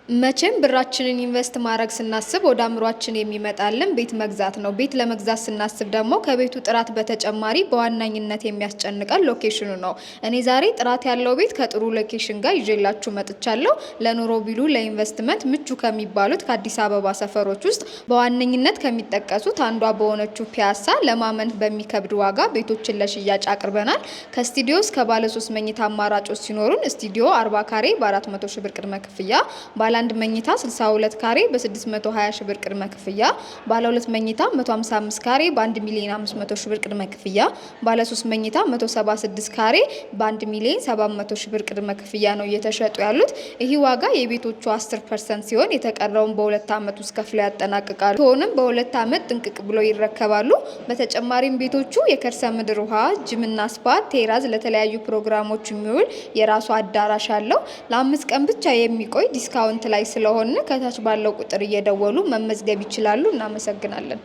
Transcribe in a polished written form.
መቼም ብራችንን invest ማድረግ ስናስብ ወደ አእምሯችን የሚመጣልን ቤት መግዛት ነው። ቤት ለመግዛት ስናስብ ደግሞ ከቤቱ ጥራት በተጨማሪ በዋነኝነት የሚያስጨንቀን location ኑ ነው። እኔ ዛሬ ጥራት ያለው ቤት ከጥሩ location ጋር ይዤላችሁ መጥቻለሁ። ለኑሮ ቢሉ ለኢንቨስትመንት ምቹ ከሚባሉት ከአዲስ አበባ ሰፈሮች ውስጥ በዋነኝነት ከሚጠቀሱት አንዷ በሆነችው ፒያሳ ለማመን በሚከብድ ዋጋ ቤቶችን ለሽያጭ አቅርበናል። ከስቱዲዮ እስከ ባለ 3 መኝታ አማራጮች ሲኖሩን፣ ስቱዲዮ 40 ካሬ በ400 ሺ ብር ቅድመ ክፍያ፣ ባለ 1 መኝታ 62 ካሬ በ620 ሺ ብር ቅድመ ክፍያ፣ ባለ 2 መኝታ 155 ካሬ በ1 ሚሊዮን 500 ሺ ብር ቅድመ ክፍያ፣ ባለ 3 መኝታ 176 ካሬ በ1 ሚሊዮን 700 ሺ ብር ቅድመ ክፍያ ነው እየተሸጡ ያሉት። ይህ ዋጋ የቤቶቹ 10% ሲሆን የተቀረውን በ2 ዓመት ውስጥ ከፍለው ያጠናቅቃሉ። ሆንም በ2 ዓመት ጥንቅቅ ብለው ይረከባሉ። በተጨማሪም ቤቶቹ የከርሰ ምድር ውሃ፣ gym ና spa፣ terrace፣ ለተለያዩ ፕሮግራሞች የሚውል የራሱ አዳራሽ አለው። ለ5 ቀን ብቻ የሚቆይ discount ላይ ስለሆነ ከታች ባለው ቁጥር እየደወሉ መመዝገብ ይችላሉ። እናመሰግናለን።